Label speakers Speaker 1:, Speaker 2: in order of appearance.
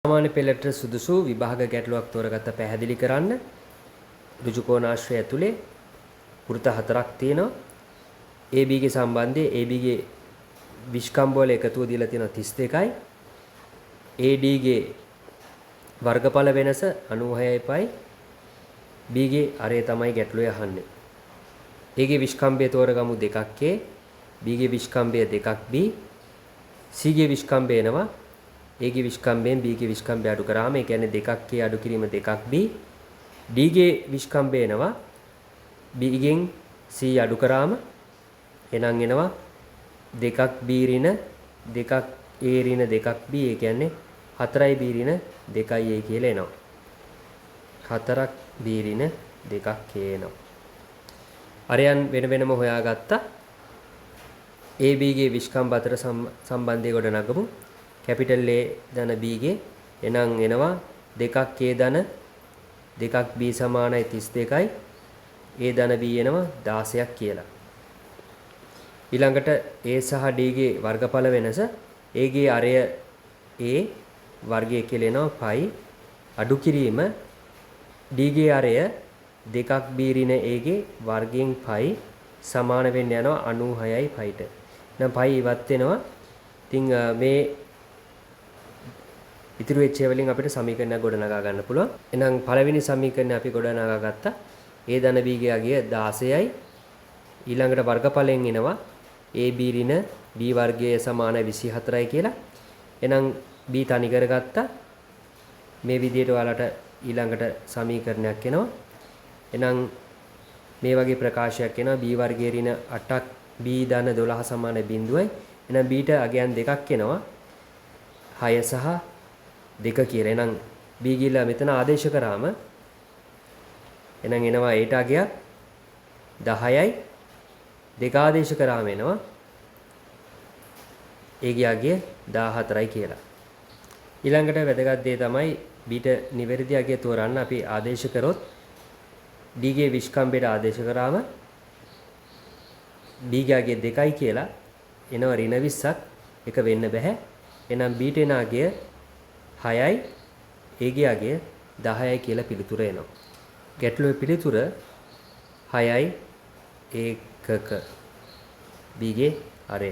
Speaker 1: සාමාන්‍ය පෙළට සුදුසු විභාග ගැටලුවක් තෝරගත්ත පැහැදිලි කරන්න. ඍජුකෝණාශ්‍රය ඇතුලේ වෘත්ත හතරක් තියෙනවා. AB ගේ සම්බන්ධය AB ගේ විෂ්කම්භ වල එකතුව දීලා තියෙනවා 32යි. AD ගේ වර්ගඵල වෙනස 96යි පයි. B ගේ අරය තමයි ගැටලුව අහන්නේ. A ගේ විෂ්කම්භය තෝරගමු 2ක් A, B ගේ විෂ්කම්භය 2ක් B, C ගේ විෂ්කම්භය එනවා A ගේ විෂ්කම්භයෙන් B ගේ විෂ්කම්භය අඩු කරාම, ඒ කියන්නේ 2ක් A අඩු කිරීම 2ක් B, D ගේ විෂ්කම්භය එනවා B ගෙන් C අඩු කරාම එහෙනම් එනවා 2ක් B ඍණ 2ක් A ඍණ 2ක් B, ඒ කියන්නේ 4යි B ඍණ 2යි A කියලා එනවා. 4ක් B ඍණ 2ක් A එනවා. අරයන් වෙන වෙනම හොයාගත්තා. AB ගේ විෂ්කම්භ අතර සම්බන්ධය ගොඩනගමු. කැපිටල් A ධන B ගේ එහෙනම් එනවා 2ක් A ධන 2ක් B සමානයි 32යි. A ධන B එනවා 16ක් කියලා. ඊළඟට A සහ D ගේ වර්ගඵල වෙනස, A ගේ අරය A වර්ගය කියලා එනවා පයි අඩු කිරීම D ගේ අරය 2ක් B ඍණ A ගේ වර්ගයෙන් පයි සමාන වෙන්න යනවා 96යි පයිට. එහෙනම් පයි ඉවත් වෙනවා. ඉතින් මේ ඉතුරු වෙච්ච ඒවා වලින් අපිට සමීකරණයක් ගොඩනගා ගන්න පුළුවන්. එහෙනම් පළවෙනි සමීකරණය අපි ගොඩනගා ගත්තා. A ධන B ගේ අගය 16යි. ඊළඟට වර්ගඵලයෙන් එනවා AB ඍණ B වර්ගය සමාන 24යි කියලා. එහෙනම් B තනි කරගත්තා. මේ විදිහට ඔයාලට ඊළඟට සමීකරණයක් එනවා. එහෙනම් මේ වගේ ප්‍රකාශයක් එනවා B වර්ගය ඍණ 8ක් B ධන 12 සමාන 0යි. එහෙනම් B ට අගයන් දෙකක් එනවා. 6 සහ 2 කියලා. එහෙනම් B ගිහලා මෙතන ආදේශ කරාම එහෙනම් එනවා A ට අගයක් 10යි. දෙක ආදේශ කරාම එනවා A ගේ අගය 14යි කියලා. ඊළඟට වැදගත් දේ තමයි B ට නිවැරදි අගය තෝරන්න අපි ආදේශ කරොත් D ගේ විෂ්කම්භයට ආදේශ කරාම B ගේ අගය 2යි කියලා එනවා ඍණ 20ක්, එක වෙන්න බෑ. එහෙනම් B ට එන අගය 6යි, A ගේ අගය 10යි කියලා පිළිතුර එනවා. ගැටලුවේ පිළිතුර 6යි ඒකක B ගේ අරය.